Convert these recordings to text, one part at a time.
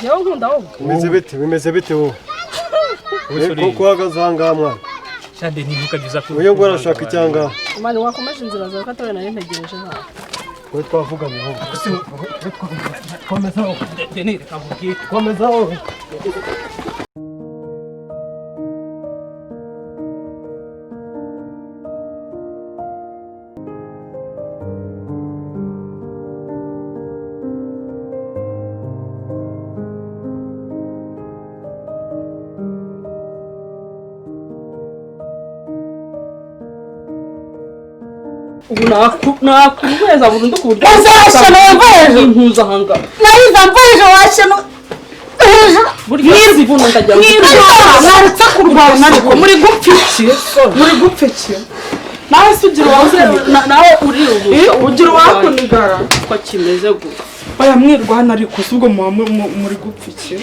Njyewe nkunda wowe. Bimeze bite, bimeze bite wowe? Ko uhagaze aha ngaha mwana? Shade ntibuka uza ku. Uyu ngo arashaka icyangaha. Mani wakomeje inzira zawe ko atari nari ntegereje nkawe. Wowe twavuganye aho. Komeza wowe. Deni reka nkubwire. Komeza wowe. Ubu nakuheza burundu ku buryo Uzashana wambaye impuzahanga. Nariza mbaye washana hejuru. Burya sibuno ndajya Mwarutse kurwana ariko muri gupfa iki? Muri gupfa iki? Nawe se ugira uwakunigara? Nawe urihuta. Ugira uwakunigara? Ko kimeze gutya. Oya mwirwana ariko si ubwo muba muri gupfa iki?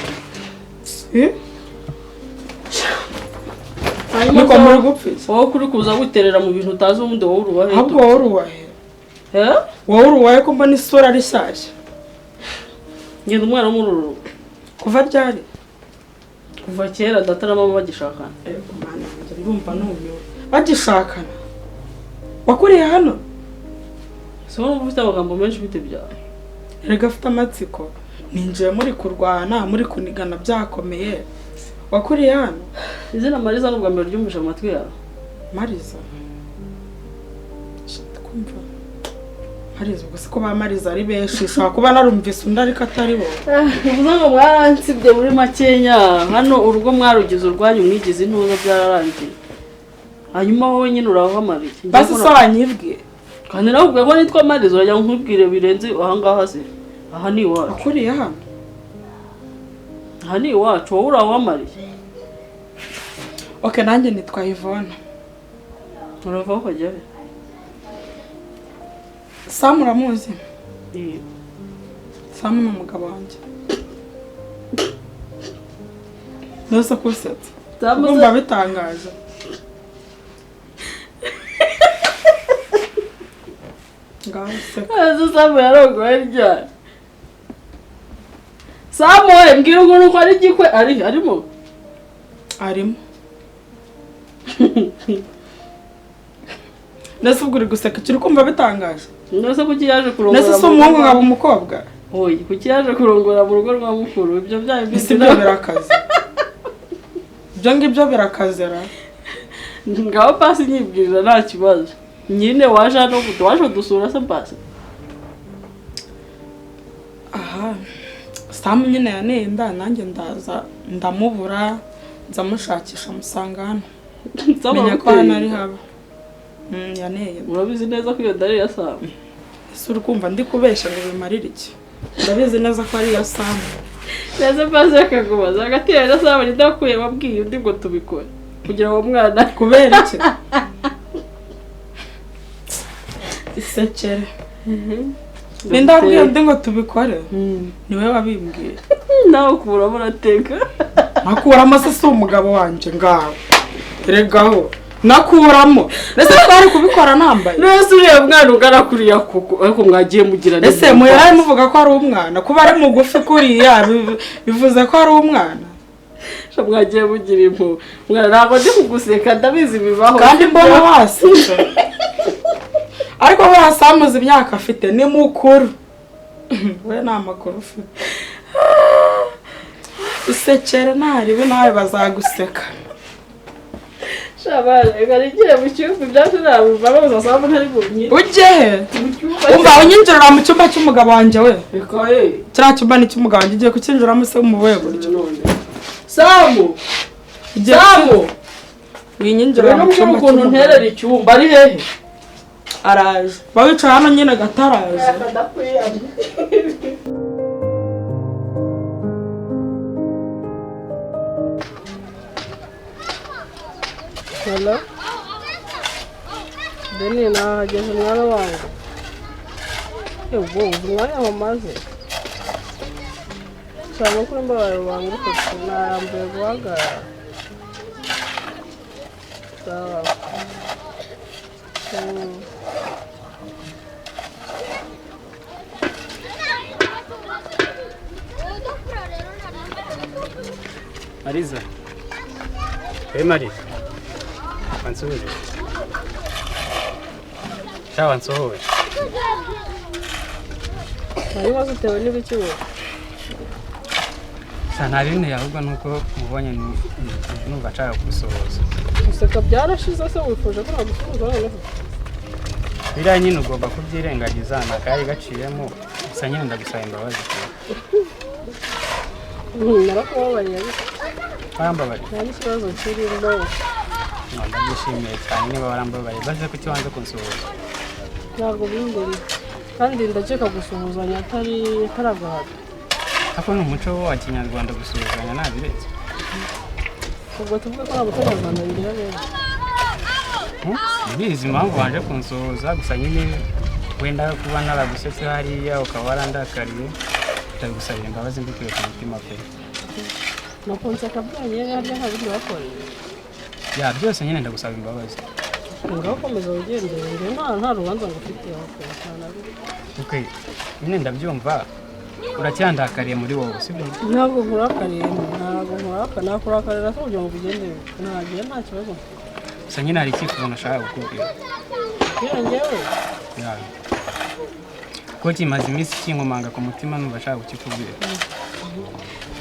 Niko muri gupfa iki? Wowe kuri kuza witerera mu bintu utazi ubundi wowe uruwahe? Ahubwo wowe uruwahe? Wowe uruwahe ko mbona isura ari shyashya? Ngenda umwana wo muri uru rugo. Kuva ryari? Kuva kera data na mama bagishakana. Ego mana yanjye ndumva numiwe. Bagishakana? Wakuriye hano? Si wowe ufite amagambo menshi bite byawe? Erega afite amatsiko. Ninjiye muri kurwana, muri kunigana byakomeye. Wakuriye hano? Izina Mariza n'ubwa mbere ryumvise amatwi yawe. Mariza? Kumva. Mariza ubwo siko ba Mariza ari benshi, ushobora kuba narumvise undi ariko atari bo. Bivuze ngo mwaransibye muri makenya, hano urugo mwarugize urwanyu mwigize intuza byararangiye. Hanyuma wowe nyine urahamariye. Basi so wanyibwiye. Kandi nawe ubwo nitwa Mariza urajya nkubwire birenze aha ngaha se. Aha ni iwacu. Wakuriye hano? Aha ni iwacu, wowe urahamariye. Okay, nanjye nitwa Yvonne. Urava aho kujya he? Sam uramuzi? Sam ni umugabo wanjye. Nose kusetsa. Ndumva bitangaje. Ngaho seka. Ese Sam yarongoye ryari? Sam we mbwira ukuntu ukora igikwe ari arimo? Arimo. Nese ubwo uri guseka kiri kumva bitangaje. Nese kuki yaje kurongora? Nese si umuhungu nkaba umukobwa? Oya, kuki yaje kurongora mu rugo rwa mukuru? Ibyo byaye ibyo birakaze. Ibyo ngibyo birakazera. Ngaho pasi nyibwirira nta kibazo. Nyine waje hano waje dusura se pasi. Aha. Sam nyine yanenda nanjye ndaza ndamubura nzamushakisha musanga hano. Menya ko hano ari haba. Yaneye. Urabizi neza ko iyo dari ya Sam. Ese uri kumva ndi kubesha ngo bimarire iki? Ndabizi neza ko ari ya Sam. Neza pasi akagubaza hagati ya na Sam ndakuye wabwiye undi ngo tubikore kugira ngo mwana kubera iki? Isekere. Nindabwiye undi ngo tubikore. Niwe wabimbwiye. Nawe ukuramo urateka. Nakuramo se si umugabo wanje ngaho. Eregaho. Nakuramo. Nese twari kubikora nambaye. Nese uriya mwana ugana kuriya koko ariko mwagiye mugira neza. Ese muyari muvuga ko ari umwana kuba ari mugufi kuriya bivuze ko ari umwana. Sha mwagiye mugira impu. Mwana ntabwo ndi kuguseka ndabizi bibaho. Kandi mbona wasetse. Ariko we asamuze imyaka afite ni mukuru. We nta makuru ufite. Isekere ntaribe nawe bazaguseka. Shabana, ngarigire mu cyumba ibyacu nabumva babuza Sam ntari bumye. Ujye he? Umva unyinjirira mu cyumba cy'umugabo wanjye we. Bikoye. Kiriya cyumba ni cy'umugabo wanjye ugiye kucyinjiramo se mu buhe buryo? Samu! Samu! Winyinjirira mu cyumba ukuntu nterera icyumba ari hehe? Araje. Bawicara hano nyine gataraje. Hello? Deni nahageze mwana wangu. Ego, umwanya wamaze. Cyane kuri mbabaye wangu kuko narambuye guhagarara. Sawa. Mariza. Hey Mariza. Wansuhuje. Sha wansuhuje. Hanyuma zitewe n'ibiki wowe? Sha nta binteye ahubwo nuko mubonye numva nshaka kugusuhuza. Guseka byarashize se wifuje ko nagusuhuza noneho? Biriya nyine ugomba kubyirengagiza nta kari gaciyemo, gusa nyine ndagusaba imbabazi. Narakubabariye ariko. Warambabariye? Nta n'ikibazo kirimo. Ndabyishimiye cyane niba warambabariye, baze kuki wanze kunsuhuza? Ntabwo bindimo. Kandi ndakeka gusuhuzanya atari agahato. Ariko ni umuco wa kinyarwanda gusuhuzanya ntabiretse. Ubwo tuvuge ko nta muco nyarwanda bigira rero. Simbizi impamvu wanje kunsuhuza, gusa nyine wenda kuba naragusetse hariya ukaba warandakariye, ndagusabira imbabazi mbikuye ku mutima pe. Nakunseka byonyine harya nta bindi wakoreye. Ya byose nyine ndagusaba imbabazi. Ngaho komeza wigendere, njye nta rubanza ngufitiye aho pe. Okay, nyine ndabyumva uracyandakariye muri wowe, sibyo? Ntabwo nkurakariye, ntabwo nkuraka, nakurakarira se kugira ngo ugendere. Ntagiye nta kibazo. Gusa nyine hari icyifuzo nashaka kukubwira. Bwira njyewe? Ya. Kuko kimaze iminsi kinkomanga ku mutima numva nshaka kukikubwira.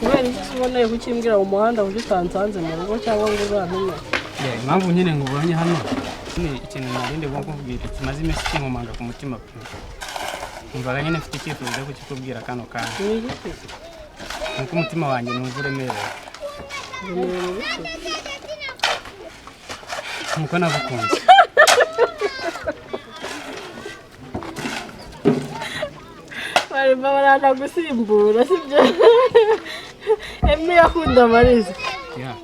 Kubera iki se uboneye kukimbwira mu muhanda kuko utansanze mu rugo cyangwa ngo uzantume? Ya, impamvu nyine nkubonye hano ni ikintu narindi kukubwira kimaze iminsi kinkomanga ku mutima pe. Numvaga nyine mfite icyifuzo cyo kukikubwira kano kanya. Ni igiki? Nuko umutima wanjye numva uremerewe. Uremerewe bite? Nuko nagukunze. Barimo baranagusimbura, sibyo? Emwe yakunda Mariza. Ya.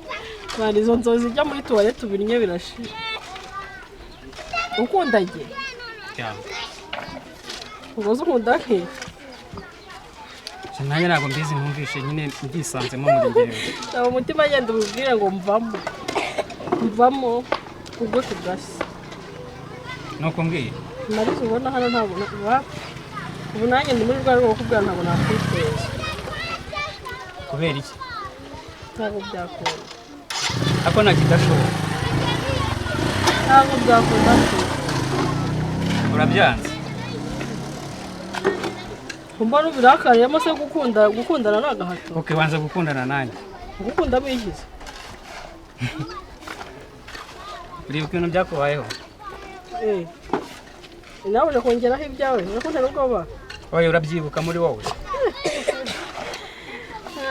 Bari izo nzozi ijya muri tuwarete ubinnye birashira. Ukunda nge? Ya. Ubwo se ukunda nke? Nanjye ntabwo mbizi ntumvishe nyine mbyisanzemo muri njyewe. Ntabwo umutima agenda umubwire ngo mvamo. Mvamo ugwe ku gasi. Nuko mbwiye? Mariza ubona hano ntabwo ubu nanjye ndi muri rwa rwego kubwira ntabwo nakwiteza. Kubera iki? Ntabwo byakunda. Ako nta kidashoboka. Ntabwo byakunda. Urabyanze? Mbona ubirakariyemo se gukundana ni agahato. Okay, wanza gukundana nanjye. Gukunda bigize. Uribuka ibintu byakubayeho? Nawe uje kongeraho ibyawe, uje kuntera ubwoba. Oya, urabyibuka muri wowe.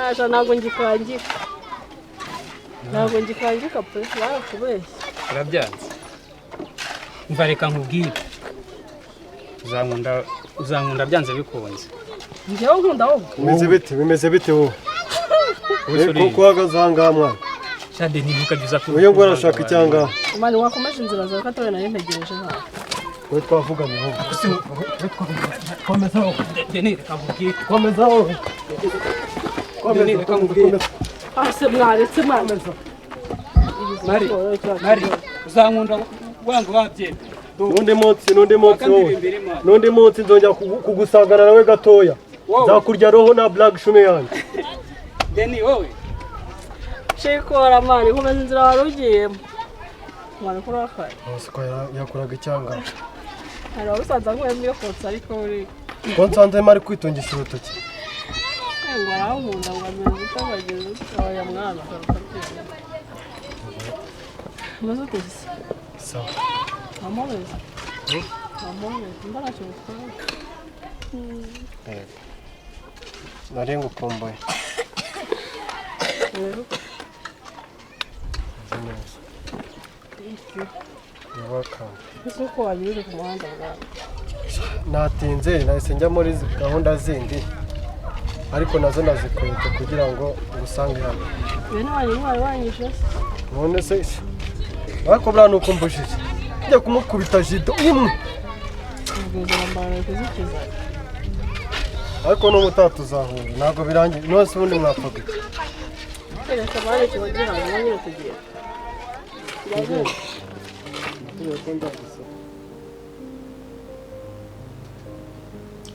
Aja ntabwo ngikangika. Ntabwo ngikangika pe, barakubeshye. Urabyanze? Umva reka nkubwire. Uzankunda byanze bikunze. Njyewe nkunda wowe. Bimeze bite? Bimeze bite wowe? Ko uhagaze aha ngaha mwana? Shade ntukajya ku. Uyu nguyu arashaka icyangaha. Mani wakomeje inzira zawe ko atari nayo ntegereje hano. Wowe twavuganye wowe. Komeza wowe. Deni reka nkubwire. Komeza wowe. Deni reka nkubwire. Ase mwaretse mwana. Mari, Mari, uzankunda wanga wabyemera. N'undi munsi, n'undi munsi wowe. N'undi munsi nzongera kugusangana nawe gatoya. Nzakurya roho na black shume yanjye. Deni wowe. Shikora mani, komeza inzira wari ugiyemo. Mani kurakaye. Siko yakoraga icyanga. Hari abasanze nkuyemo iyo kotsa ariko uri. Ko nsanze mari kwitungisha urutoki. Ngo arankunda ngo ameze utabageze oya mwana garuka byemera. Umaze ute se? Sawa. Amoreze. Amoreze, mba ntacyo bitwaye. Nari ngukumbuye. Thank you. You're welcome. Ese uko wanyuze ku muhanda bwawe? Natinze nahise njya muri gahunda zindi ariko nazo nazikwete kugira ngo ngusange hano. Bene wanyu mwari wanyishe se? None se ariko buriya nuko mbujije njya kumukubita jido imwe. Ubwiza bambara kuzikiza. Ariko n'ubutaha tuzahura ntabwo birangiye none se ubundi mwapfaga iki? Kereka bari kibagira ngo nyine tugiye.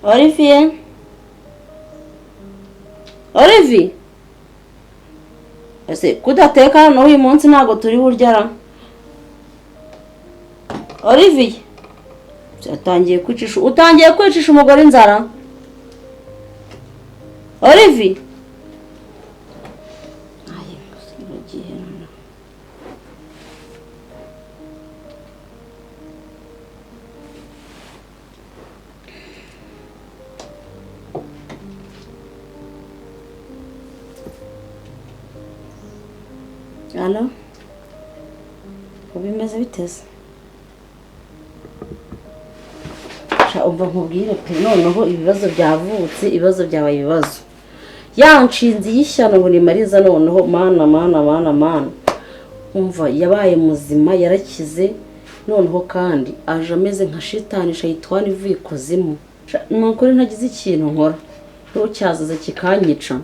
Olivier. Olivier. Ese kudateka hano uyu munsi ntabwo turi burya ra? Olivier utangiye kwicisha, utangiye kwicisha umugore inzara. Olivier aye sibagiye hano. Alo, ubimeze biteze? Sha umva nkubwire pe, noneho ibibazo byavutse, ibibazo byabaye ibibazo. Yanshinze y'ishyano ngo ni Mariza, noneho mana mana mana mana. Umva yabaye muzima, yarakize, noneho kandi aje ameze nka shitani shayitwani ivuye ikuzimu. Nukuri ntagize ikintu nkora, ntucyazaza kikanyica.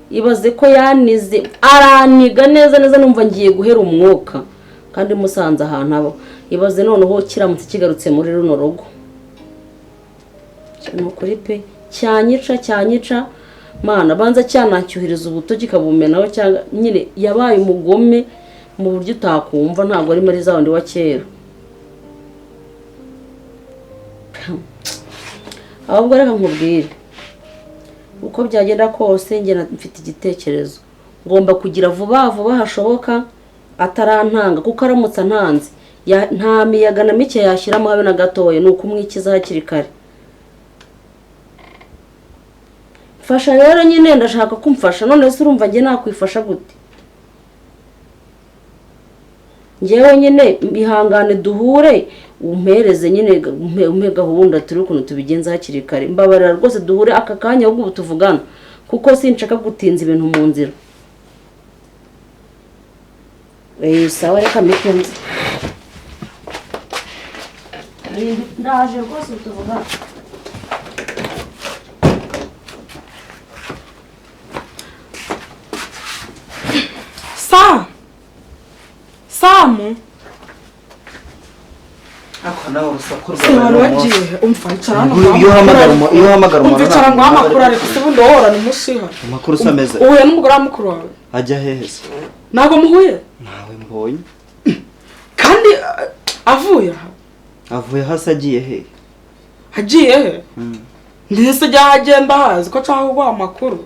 Ibaze ko yanize araniga neza neza, numva ngiye guhera umwuka kandi musanze ahantu abo. Ibaze noneho kiramutse kigarutse muri runo rugo, nukuri pe cyanyica cyanyica. Mana banza cyanacyuhiriza ubuto kikabumenaho, cyangwa nyine yabaye umugome mu buryo utakumva, ntabwo ari Mariza wundi wa kera. Ahubwo reka nkubwire uko byagenda kose, njye mfite igitekerezo ngomba kugira vuba vuba hashoboka atarantanga, kuko aramutse antanze nta miyaga na mike yashyiramo habe na gatoya, ni ukumwikiza hakiri kare. Mfasha rero nyine, ndashaka kumfasha. None se urumva njye nakwifasha gute? Njyewe nyine ihangane duhure, umpereze nyine umpe gahunda turi ukuntu tubigenza hakiri kare. Mbabarira rwose duhure aka kanya ahubwo ubu tuvugana, kuko sinshaka gutinza ibintu mu nzira. Sawa reka mbikunze, ndaje rwose tuvugana. Samu ako nawe urusaku rwawe wagiye umva icara hano. Iyo uhamagara umuntu icara ngo amakuru ariko se ubundi wohorana umushiha. Amakuru usa ameze. Uhuye n'umugore wa mukuru wawe? Ajya hehe se? Ntabwo muhuye? Ntawe mbonye. Kandi avuye aha? Avuye hasi agiye hehe? Agiye he? Ndetse ajya agenda hazi ko nshaka kuguha amakuru.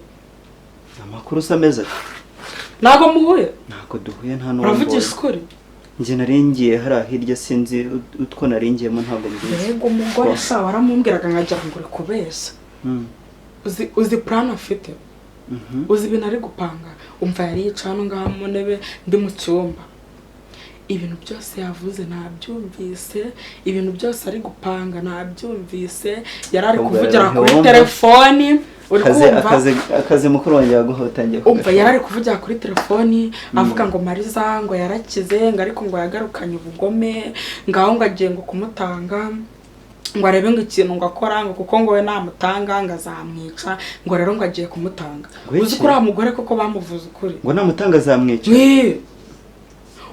Amakuru usa ameze ati? Ntabwo muhuye? Ntabwo duhuye, nta n'uwo mbonye. Uravugisha ukuri? Njye naringiye hariya hirya, sinzi utwo naringiyemo ntabwo mbizi. Yego umugore sha waramumbwiraga nkagira ngo uri kubeshya. Uzi plan afite? Uzi ibintu ari gupanga? Umva yari yicaye hano ngaha mu ntebe ndi mu cyumba. Ibintu byose yavuze nabyumvise, ibintu byose ari gupanga nabyumvise, yari ari kuvugira kuri telefoni. Akazi mukuru wanjye yaguhotangiye. Umva yari ari kuvugira kuri telefoni avuga ngo Mariza ngo yarakize, ngo ariko ngo yagarukanye ubugome, ngaho ngo agiye ngo kumutanga ngo arebe ngo ikintu ngo akora, ngo kuko ngo we namutanga ngo azamwica, ngo rero ngo agiye kumutanga. Uzi ko uriya mugore koko bamuvuze ukuri ngo namutanga azamwica?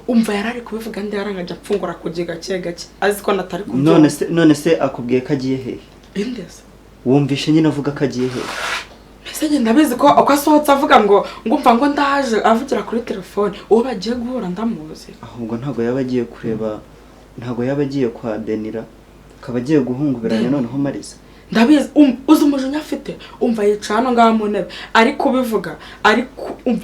Umva yari ari kubivuga ndi yarangajya apfungura kugiye gake gake azi ko natari kubyumva. None se akubwiye ko agiye hehe? Indese wumvishe nyine avuga ko agiye hehe? Mbese njye ndabizi ko uko asohotse avuga ngo ngumva ngo ndaje avugira kuri telefone, uwo bagiye guhura ndamuzi. Ahubwo ntabwo yaba agiye kureba, ntabwo yaba agiye kwa Denira, akaba agiye guhunguberanya noneho Mariza. Ndabizi uzi umujinya afite. Umva yicaye hano ngaha mu ntebe ari kubivuga, ari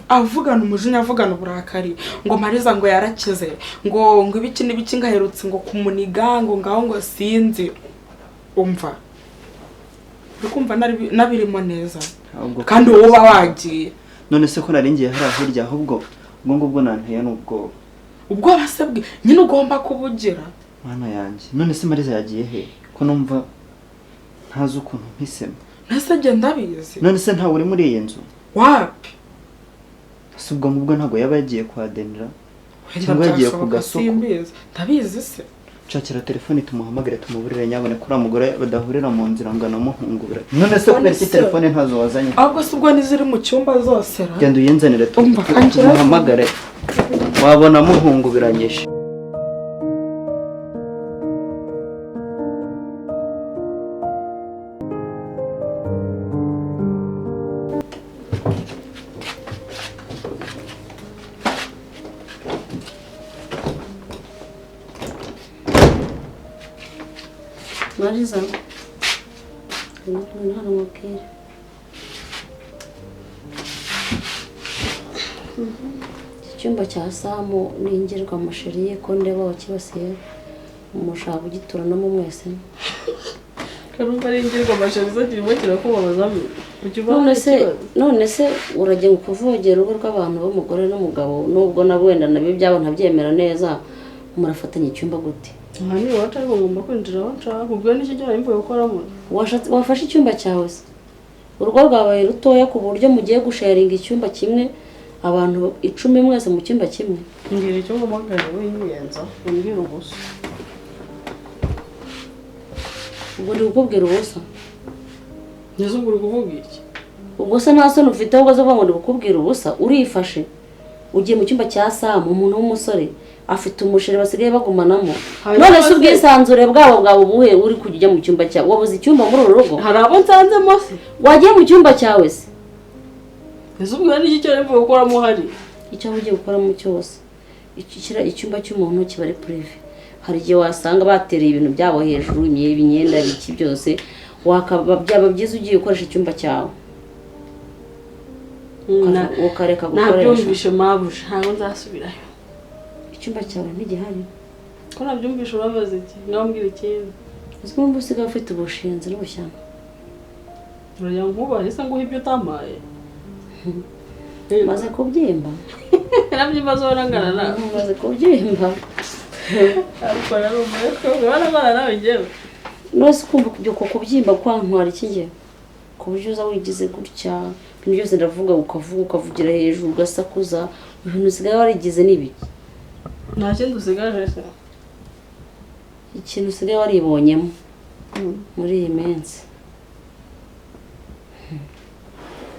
avugana umujinya, avugana uburakari ngo Mariza ngo yarakize, ngo ngo ibiki n'ibiki ngaherutse ngo kumuniga, ngo ngaho ngo sinzi. Umva ukumva nabirimo neza kandi wowe uba wagiye. None se ko naringiye hariya hirya, ahubwo ubwo ngubwo nanteye n'ubwoba. Ubwoba se bwe nyine ugomba kubugira. Mana yanjye, none se Mariza yagiye he? Ko numva ntazi ukuntu mpisemo. Nase njye ndabizi. None se ntawe uri muri iyi nzu? Wapi? Se ubwo ngubwo ntabwo yaba yagiye kwa Denira cyangwa yagiye ku gasoko? Ndabizi se. Nshakira telefone tumuhamagare tumuburire nyabone kuri mugore badahurira mu nzira ngo namuhungubira. None se kubera iki telefone ntazo wazanye? Ahubwo se ubwo niziri mu cyumba zose ra? Genda uyinzanire tumuhamagare, wabona muhungubiranyije. Mariza, ngwino hano nkubwire. Iki cyumba cya Samu n'ingirwa musheriye ko ndeba wakibasiye mushaka kugituranamo mwese. Karumva ari ingirwa masheriza kirimo kirakubabaza. None se urajya kuvogera urugo rw'abantu b'umugore n'umugabo, nubwo nabo wenda nabyo ibyabo ntabyemera neza, murafatanya icyumba gute? Aha ni iwacu ariko ngomba kwinjira aho nshaka, ubwo n'iki cyo nari mvuye gukoramo. Wafashe icyumba cyawe se? Urugo rwabaye rutoya ku buryo mugiye gusharinga icyumba kimwe, abantu 10 mwese mu cyumba kimwe. Ngira icyo nguhamagara winyenza, umbwira ubusa. Ubwo ndi kukubwira ubusa. Ngize ubwo uri kuvuga iki? Ubwo se nta soni ufite ahubwo uvuga ngo ndi kukubwira ubusa, urifashe. Ugiye mu cyumba cya Samu, umuntu w'umusore afite umusheri basigaye bagumanamo. None se ubwisanzure bwabo bwawe ubuhe uri kujya mu cyumba cyawe? Wabuze icyumba muri uru rugo? Hari abo nsanzemo se? Wagiye mu cyumba cyawe se? Ese ubwo ni iki cyo mvuye gukoramo hari? Icyo ugiye gukoramo cyose. Icyumba cy'umuntu kiba ari privé. Hari igihe wasanga batereye ibintu byabo hejuru, imyenda biki byose, wakaba byaba byiza ugiye gukoresha icyumba cyawe. Ukareka gukoresha. Nabyumvishe mabuja, ntabwo nzasubirayo. Icyumba cyawe ntigihari. Ko nabyumvishe urabaza iki? Ngambwira ikindi. Uzi ko usigaye ufite ubushinzi n'ubushyano. Uragira ngo nkubahe se nguhe ibyo utampaye? Maze kubyimba. Nabyimba zorangana nawe. Maze kubyimba. Ariko rero umureko urabona nawe njyewe. Nose kumva ko kubyimba kwantwara iki nge? Ku buryo uza wigize gutya, ibintu byose ndavuga ukavuga ukavugira hejuru ugasakuza, ibintu usigaye warigize n'ibiki? Nta kindi usigaje se? Ikintu usigaye waribonyemo muri iyi minsi.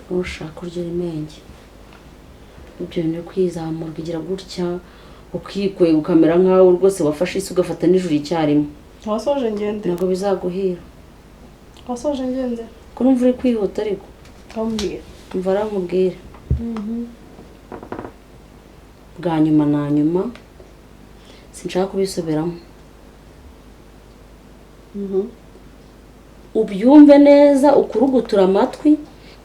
Ushaka urya imenge. Ibyo bintu kwizamura ukigira gutya, ukikwega ukamera nkaho rwose wafashe isi ugafata n'ijuru icyarimwe. Wasoje ngende. Ntabwo bizaguhira. Wasoje ngende. Ko numva uri kwihuta ariko. Ambwira. Umva arankubwira. Bwa nyuma na nyuma sinshaka kubisubiramo. Ubyumve neza, ukurugutura amatwi,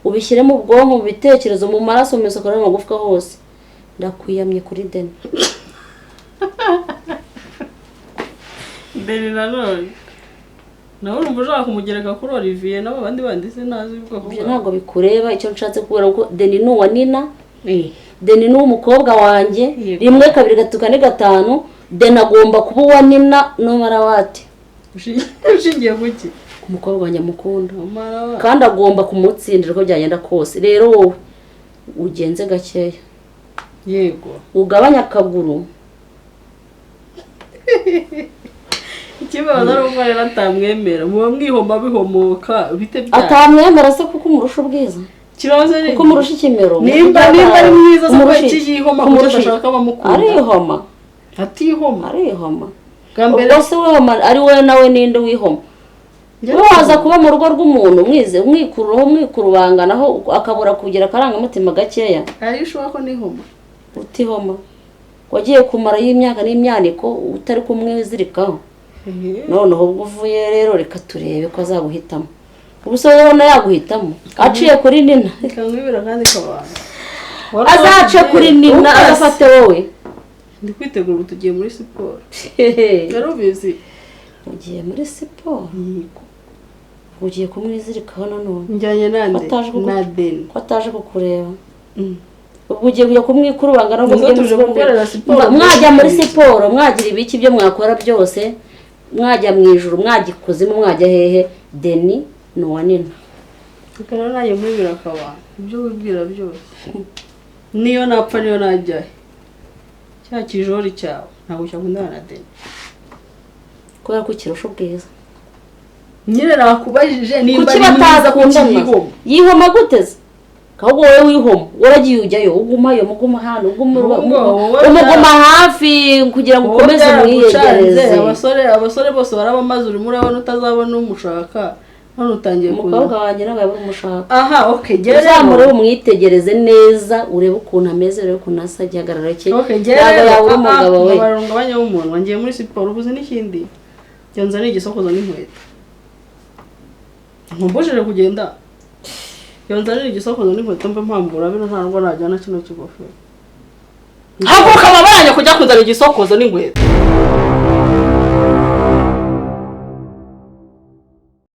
ubishyire mu bwonko, mu bitekerezo, mu maraso, mu misokoro no mu magufwa hose. Ndakwiyamye kuri Deni. Deni nanone nawe urumva ushaka kumugereka kuri Olivier n'abo bandi bandi sinazi ubwoko bwabo. Ntabwo bikureba, icyo nshatse kubera ko Deni ni uwa Nina, Deni ni umukobwa wanjye, 1 2 3 4 5, Deni agomba kuba uwa Nina no marawati. Ushingiye kuki? Umukobwa wanjye amukunda kandi agomba kumutsindira uko byagenda kose. Rero wowe ugenze gakeya, yego, ugabanya akaguru. Ikibazo ari uko rero atamwemera, muba mwihoma bihomoka bite bya atamwemera se kuko umurusha ubwiza? Ikibazo ni kuko umurusha ikimero. Nimba ari mwiza se kuko yihoma kuko adashaka abamukunda? Arihoma. Atihoma. Arihoma. Ubwo se wihoma ari wowe nawe ninde wihoma? Waza kuba mu rugo rw'umuntu mwize umwikuruho mwikurubanganaho akabura kugira akarangamutima gakeya. Ari ushobora ko nihoma. Utihoma. Wagiye kumara y'imyaka n'imyaniko utari kumwizirikaho. Noneho ubwo uvuye rero reka turebe ko azaguhitamo. Ubu se wowe yaguhitamo aciye kuri Nina. Ikamwibira kandi kabana. Azace kuri Nina agafate wowe. Ndi kwitegura ubu tugiye muri siporo. Rero ubizi. Ugiye muri siporo? Ugiye kumwizirikaho nanone. Njyanye nande? Na Deni. Ko ataje kukureba. Ubwo ugiye kujya kumwikurubanga no gukorera siporo. Mwajya muri siporo, mwagira ibiki byo mwakora byose, mwajya mu ijuru, mwajya ikuzimu, mwajya hehe, Deni ni uwa Nina. Reka nanjye nkwibira akabanga, ibyo wibwira byose. Niyo napfa niyo najyahe. Cya kijori cyawe ntabwo cyakundana na Deni. Kubera ko ukirusha ubwiza. Nyine nakubajije nimba kuki batazakundana? Yihoma gute se? Ahubwo wowe wihoma, waragiye ujyayo, ugumayo, muguma hano, umuguma hafi kugira ngo ukomeze mwiyegereze. Abasore bose barabamaze, urimo urabona utazabona umushaka, none utangiye kuza. Umukobwa wanjye ntabwo yabura umushaka. Aha, okay, uzamurebe umwitegereze neza, urebe ukuntu ameze, urebe ukuntu asa, igihagararo cye. Ntabwo yabura umugabo we. Ngabanya w'umuntu, ngiye muri siporo, ubuze n'ikindi. Njya nzana igisokozo n'inkweto. Nkumbujije kugenda. Iyo nzanira igisokozo n'inkweto mbe mpambura bino, ntabwo najyana kino kigofero. Haguruka, mama yanjye, kujya kunzana igisokozo n'inkweto.